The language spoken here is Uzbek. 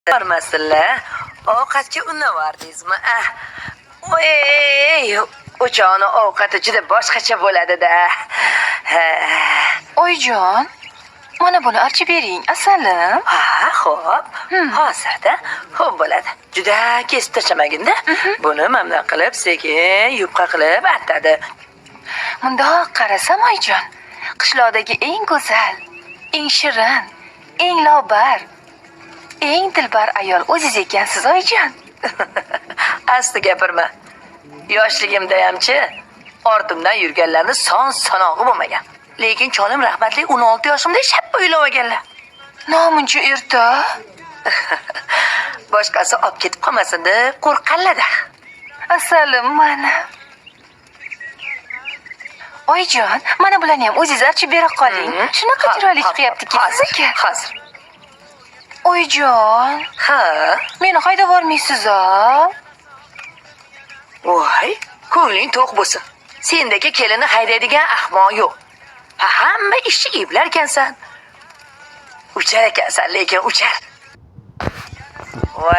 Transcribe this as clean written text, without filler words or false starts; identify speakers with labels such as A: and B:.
A: Bormasinlar. Ovqatga unavardingizmi? Ah. Voy, o'choni ovqati juda boshqacha bo'ladi-da. Ha.
B: Oyijon, mana buni archib bering, asalim.
A: Ha, xo'p. Hozirda xo'p bo'ladi. Juda kesib tashlamaginda. Buni mana qilib sekin yupqa qilib artadi.
B: Mundoq qarasam, oyijon, qishloqdagi eng go'zal, eng shirin, eng lobar, eng dilbar ayol o'zingiz ekansiz, oyijon.
A: Asti gapirma. Yoshligimdayamchi ortimdan yurganlarni son sanog'i bo'lmagan. Lekin cholim rahmatli 16 yoshimda shappa uylanmaganlar.
B: Namuncha erta?
A: Boshqasi olib ketib qolmasin deb qo'rqqanlar-da.
B: Asalim mana. Oyijon, mana bularni ham o'zingiz archib bera qoling. Shunaqa chiroyli chiqyaptiki
A: Hozir,
B: sizniki.
A: hozir.
B: Oyijon,
A: Ha.
B: meni haydab yubormaysiz-a?
A: Voy, ko'ngling to'q bo'lsin. Sendagi kelinni haydaydigan ahmoq yo'q. Ha, hamma ishni eplarkansan. Uchar ekansan, lekin uchar. Voy.